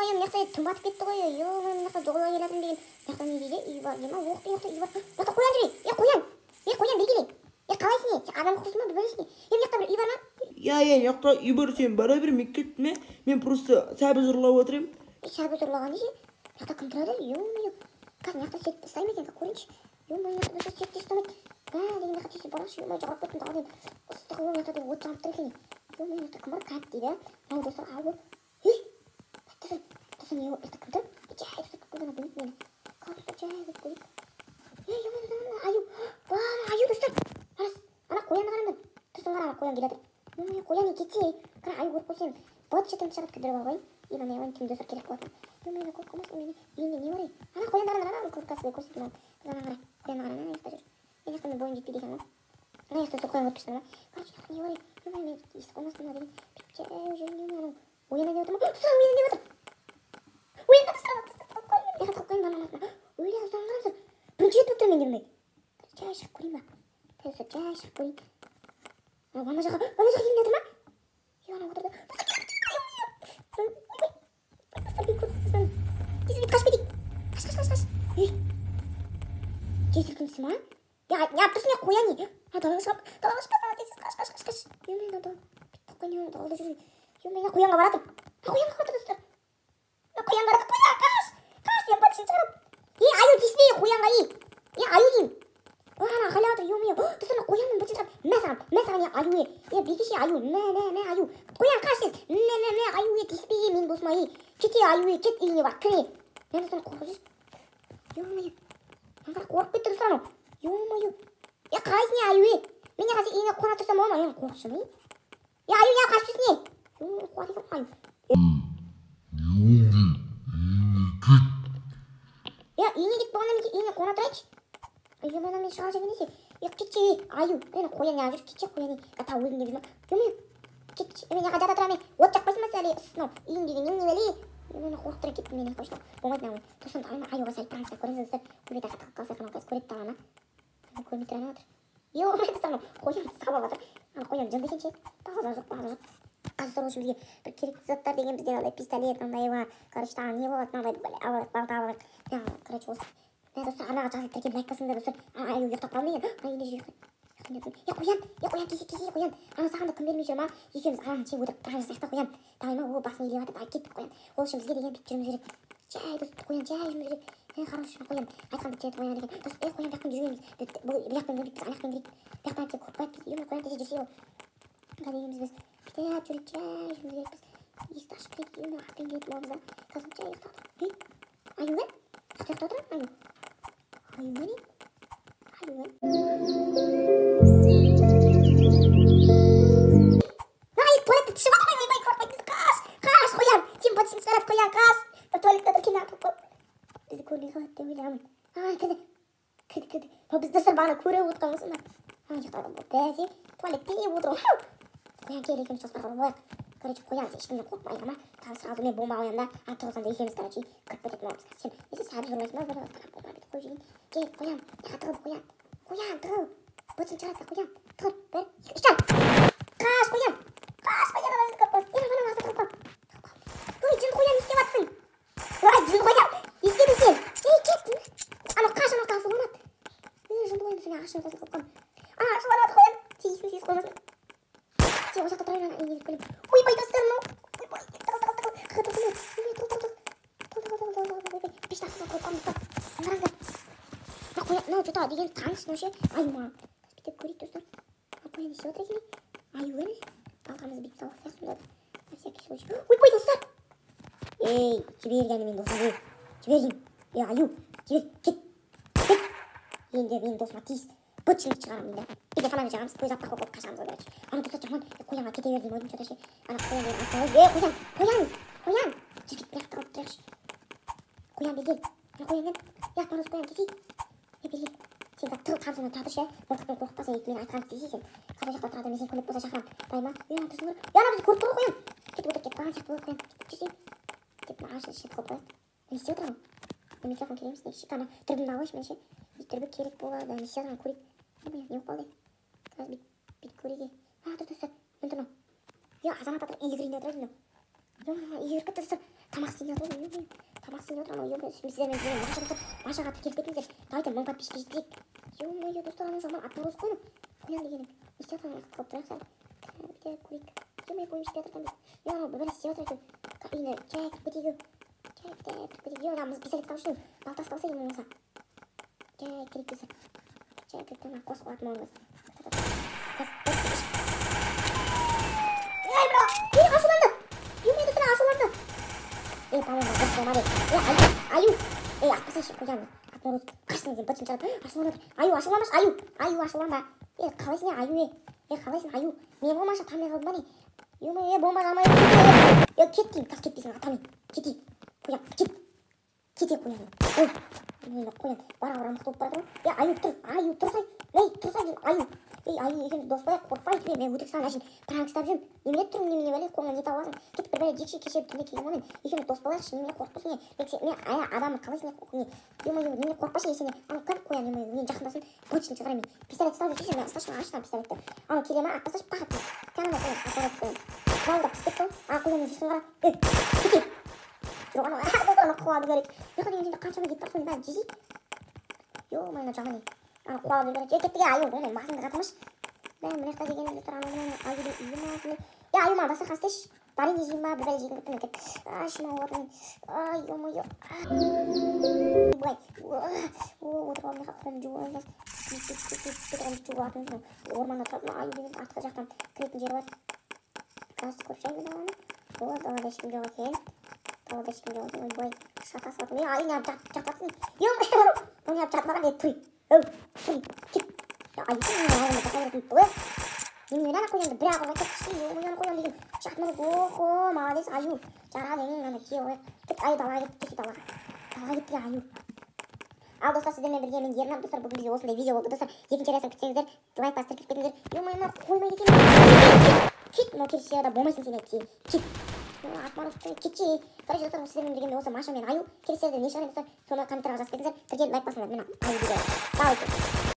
Ё-моё, мына жақта түн батып кетті ғой. Ё-моё, мына жақта жоғалып келатырмын деген. Мына жақта не дейді? Үй бар дей ма? Ох, мына жақта үй бар. Мына жақта қоян жүр. Е, қоян. Е, қоян, бері келе. Е, қалайсың, е? Сен адам ұқсайсың ба, бір бәлесің, е? Е, мына жақта бір үй бар ма? Иә, иә, мына жақта үй бар, сен бара бер, мен кеттім, е. Мен просто сәбіз ұрлап отыр едім. Е, сәбіз ұрлаған десе? Мына жақта кім тұрады? Ё-моё. Қазір мына жақта сет ұстай ма екен, көрейінші. Ё-моё, мына жақта сет те ұстамайды. Бә, деген мына жақта тисе барайықшы, ё-моё, жоғалып кеттім тағы деймін. Ыстық, мына жақта деген от жанып тұр екен. Ё-моё, мына жақта кім бар? Кәп дейді. Мынау достар, ауыл. Ей, достар, достар, не, мына жақта кім тұр? Жай, достар, кім көргенін білмейді мені. Қазір жай кіріп көрейік. Ей, ё-моё, ана аю. Ва, ана аю, достар. Ана, ана қоянды қараңдар. Тұрсын қара, ана қоян келе жатыр. Ё-моё, қоян кетсе, қара, аю көріп қойсам, быт шытын шығарып кідіріп алып қояйын. И мына қоян түнде достар керек болады. Ё-моё, көріп қалмасын мені. Үйінде не бар ей? Ана қоянды қараңдар, ана көріп көрсетейін маған. Ана қара, қоянды қара, ана жақта жүр. Мен жақта мен бойым жетпейді екен ғой. Ана жақта достар қоян көріп тұрсыңдар ма? Короче, мына жақта не бар ей? Ё-моё, мен естіп қалмасын мына деген. Бүйтіп жай жүрмін, ё-моё, анау оянайын деп отыр ма? Достар, оянайын деп отыр. Оянды, достар, достар, тығылып қояйын. Мына жақта тығылып қояйын, ана артына. Өле, достар, қараңыздар. Бірінші рет болып тұр менде бұндай. Жай шығып көрейін ба? Достар, жай шығып көрейін. Анау ана жаққа, ана жаққа келіп жатыр ма? Е, анау отырды. Достар, достар, мен көріп тұрмын. Тез бет қашып кетейік. Қаш, қаш, қаш, қаш. Ей, жер сілкінісі ма? Е, не алып тұрсың, е, қоян, е? А, далаға шығып, далаға шығып, далаға тез, қаш, қаш, қаш, қаш. Е, мен ана бүйтіп қоян, е, далада жүр. Е, мен қоянға баратырмын. Мына қоянға баратыр, достар. Мына қоян баратыр, қоян, қаш, қаш, сен бытышын шығарады. Е, аю тиіспе, қоянға, е. Е, аю деймін. Ой, ана айқайлап жатыр, ё-моё. Достар, мына қоянның бытышын шығарады. Мә саған, мә саған, е, аю, е. Е, бекеше, аю, мә, мә, мә, аю. Қоян, қаш тез. Мә, мә, мә, аю, е, тиіспе, е, менің досыма, е. Кет, е, аю, е, кет, үйіңе бар, кір, е. Мә, достар, қорқып жүр. Ё-моё. Мына қара, қорқып кетті, достар, анау. Ё-моё. Е, қалайсың, е, аю, е? Мен не қазір үйіңе қона тұрсам болады ма? Е, қорқып жүрмін, е. Е, аю, не қашып жүрсің, е? Ё-моё, қуады екен ғой, аю. Е, үйіңе кетіп болғанда мен үйіңе қона тұрайыншы. Ё-моё, мен шыға жүрген десе. Е, кетші, е, аю. Е, қоян неғып жүр? Кетші, қоян, е. Тағы өлгім келіп жүр ма? Ё-моё, кетші. Е, мен неғып жата тұрамын, е? От жақпайсың ба сен әлі? Ыссын-ау. Үйіңдегі немене бәле? Ё-моё, қорқып тұра кеттім мен, қойшы. Болмайды мынау. Тосын, ана аюға сәл пранк жасап көреміз, достар. Көрмей тағы тығылып қалса, анау қазір көреді даланы. Көрмей тұра ма отыр? Ё-моё, достар, анау қоян сабап жатыр. Ана қоян жынды екен ше. Базар жоқ, базар жоқ. Қазір сол үшін бізге бір керекті заттар деген бізде мынандай пистолет, мынандай бар. Короче, тағы не болады, мынандай бір бәле алып алайық, балта алып алайық. Мына, короче, осы. Мә, достар, арнаға жазылып тіркеліп лайк басыңдар, достар. Ана аю ұйықтап қалды ма екен? Ана үйінде жүр, ұйықтайды. Ұйықтайды, ұйықтайды. Е, қоян, е, қоян, кесе, кесе, қоян. Ана саған да күн бермей жүр ма? Екеуміз араның ішіне отырып пранк жасайық та, қоян. Давай ма, о, басын илеп жатыр, давай кеттік, қоян. Ол үшін бізге деген бүйтіп жүруіміз керек. Жай, достар, қоян, жай жүруіміз керек. Е, хорош, қоян. Айтқан бітті, қоян екен. Достар, е, қоян, бұяқпен жүргенбіз. Бұл бұяқпен кірмейді, біз ана жақпен кірейік. Бұяқтан әйтсе көріп қояды бізді. Е, қоян тез жүрсе ол. Мында дегеніміз біз бүйтіп жүріп жай жүруіміз керек біз. Есікті ашып кірейік, е, мына атпен келетін боламыз да. Қазір жай ұйықтап отыр. Ей, аю кім? Қаяқта ұйықтап отыр, аю? Аю не? Аю кім? Ай, туалетте тышып жатыр, ой, ойбай, қорқпай, қаш, қаш, қоян, сен бытышын шығарады, қоян, қаш. Бір туалетте отыр, кейін атып қойып. Бізді көрмей қалады деп ойлаймын. Ай, кірді, кірді, кірді. Мынау біз достар бағана көріп отырған осы мына. Ай, ұйықтады бұл. Бәсе, туалетте отыр ғой. Қоян кел, екеуміз жоспарға болайық. Короче, қоян, сен ешкімнен қорықпай ма? Тағы сразу мен бомба қоямын да, ана тұрғызғанда екеуміз, короче, кіріп кететін боламыз. Сен, не сен сәбіз ұрлайсың ба? Бір қара бомба бүйтіп қойып жіберейін. Кел, қоян, мына тығыл, қоян. Қоян, тығыл. Бытышын шығарады, қоян. Тығыл, бір, екі, үш, жан. Қаш, қоян. Қаш, қоян, ана өзі көріп қалсын. Е, ана, ана, тығылып қал. Тығылып қал. Ой, жын қоян, не істеп жатсың? Ой, жын қоян, не істедің сен? Ей, кет. Анау қаш, анау ашуланады. Ей, жын қоян, сен ағашын ортасына тығылып қалдым. Ана ашуланады, қоян. Тиісін сезіп қоймасын. Сен ол жақта тұра бер, ана үйіне кіріп келемін. Ойбай, достар, мынау. Ойбай, тығыл, тығыл, тығыл. Тығыл, тығыл, тығыл. Ой, тығыл, тығыл, тығыл. Тығыл, тығыл, тығыл, тығыл, ойбай. Пешті астына тығылып қалдым, достар. Қараңдар. Мына қоян, мынау что-то деген таныс, мынау ше, аю маған. Қазір бүйтіп көрейік, достар. Мына қоян не істеп жатыр екен, ей? Аю емес. Балтамызды бүйтіп салып алсақ сонда да. На всякий случай. Ойбай, достар. Ей, жібер кәні менің досым, ей. Жібер деймін. Ей, аю, жібер, кет. Кет. Енді менің досыма тиіс. Быт-шытымды шығарамын енді. Үйде фонарь жағамыз, көз аппақ болып қашамыз ғой, короче. Ана достар жаман, е, қоянға кете бер деймін ойдым что-то ше. Ана қоян деген аттан ой, е, қоян, қоян, қоян. Жүр кет, мына жақта қалып тұрайықшы. Қоян бері кел. Ана қоян кел. Е, ат қоян келсей. Е, бері кел. Сен қазір тығыл танысыңнан тұра тұршы, е. Мылтықпен қорқытпа сен, мен айтқанымды істесей сен. Қазір ол жақта тұрады, мен сені көмек болса шақырамын. Давай ма? Е, ана тұрсың ғой. Е, ана бізді көріп тұр ғой қоян. Кетіп отыр, кетіп қалған сияқты болады қоян. Кетіп жүрсей. Деп мына ағашын ішіне тығылып қояды. Не істеп отыр анау? Микрофон керек емес, не ана түрбімді алайыншы мен ше. Түрбі керек болады, не істеп жатырмын көрейік. Е, не болып қалды? Қазір бүйтіп көрейік, е. А, тұр, достар, міне тұр мынау. Е, азамат жатыр, үйге кірейін деп отыр еді мынау. Е, үйге кіріп кетті, достар. Тамақ істейін жатыр ғой, ё-моё, тамақ істейін жатыр анау, ё-моё. Сіздермен бірге Маша, достар, Машаға тіркеліп кетіңіздер. Давайте 1000 подписчикке жеткізейік. Ё-моё, достар, анау жаман отмороз қой анау қоян дегенің. Не істеп жатыр? Қылып тұрайық сәл, бүйтіп көрейік. Ё-моё, бойым ішпей жатыр кәдімгі. Е, анау бір бәле істеп жатыр әйтеуір. Үйіне жай кіріп кетейік, жай бүйтіп кіріп кетейік. Е, ана пистолет ұстап жүр, балта ұстап алса ең болмаса. Жай кірейік, достар, жай кіріп, ана қосып қояды маған. Ей, бро, ей, ашуланды. Ё-моё, достар, ашуланды. Ей, по-моему, дұрыс болмады. Ей, аю, аю, ей, атпасайшы, қоян, отмороз, қашсын сен, бытшын шығарып. Ашуланып жатыр. Аю, ашуланбашы, аю, аю, ашуланба. Ей, қалайсың, е, аю, е, е, қалайсың, аю? Мен ғой, Маша, танымай қалдың ба, не? Ё-моё, е, бомба жармай. Е, кет деймін, қазір кетпесең, атамын. Кетейік, қоян, кет, кетейік, қоян. Ой, мені қоян бара бара мықты болып бара жатыр ғой. Е, аю, тұр, аю, тұрсай, ей, тұрсай деймін, аю. Ей, аю, екеуміз дос болайық, қорықпайық. Е, мен өтірік саған әшейін пранк ұстап жүрмін. Немене тұрмын, немене бәле, қолыңа не тауып аласың? Кетіп бір бәле жекші, кеше түнде келген ғой мен. Екеуміз дос болайықшы, немене қорықпайсың, не? Мен ая адамы қалайсың, не, ё-моё, немене қорықпашы, сен? Анау кім, қоян, ё-моё, мен жақындасын, бытшын шығарамын мен. Пистолет ұстап жүрсейші, мен ұсташы, ашшы ана пистолетті. Анау келе ма, атпасашы, пах, кәне, анау қоян, отмороз қоян жалындап пісіп кетті ғой. Ана қоянның жүрісін қара. Ей, кетейік, жоқ, анау, достар, ана қуады, короче. Бұяққа деген жерде қаншама ет бар, соның бәрін жесей. Ё-моё, мына жаман, ана қуалап жүр, короче. Е, кеттік, е, аю, оның басыңды қатырмашы. Мә, мына жақта деген, достар, анау мынау аюдың үйі ма, сондай. Е, аю, маған дастархан істеші, варенье жеймін ба, бір бәле жегім келіп тұр мен. Кет, ішім ауырып жатыр мен. Ай, ё-моё, былай о, отырып алып, мына жаққа қолымды жуып алайын. Жуып алатын орманда тұрады аю деген. Артқы жақтан кіретін жері бар. Қазір көріп шығайын даланы. О, далада ешкім жоқ екен, далада ешкім жоқ екен. Ойбай, шатасып жатыр. Е, аю, неғып жатасың? Ё-моё, мынау неғып жатып алған? Е, тұр, оу, тұр, кет. Аю, сен менің алдыма жата беретін ой. Немене, ана қоянды бір ақ ұрып кетті. Ё-моё, ана қоян деген жатмады. Охо, молодец, аю, жарады. Ана жеп қояйық. Кет, аю, далаға кет, кет, далаға, далаға кетті, аю. Ал, достар, сіздермен бірге мен, Ернар. Достар, бүгін бізде осындай видео болды. Достар, екінші сериясын күтсеңіздер, лайк басып, тіркеліп кетіңіздер. Ё-моё, мынау қоймайды екен. Кет, мынау келесі серияда болмайсың сен, кет, отмороз, кетші. Короче, достар, сіздермен бірге осы Маша мен аю. Келесі серияда не шығарамын, достар, соны комментарийға жазып кетіңіздер, тіркеліп, лайк басыңдар. Міне, аю видео. Давайте.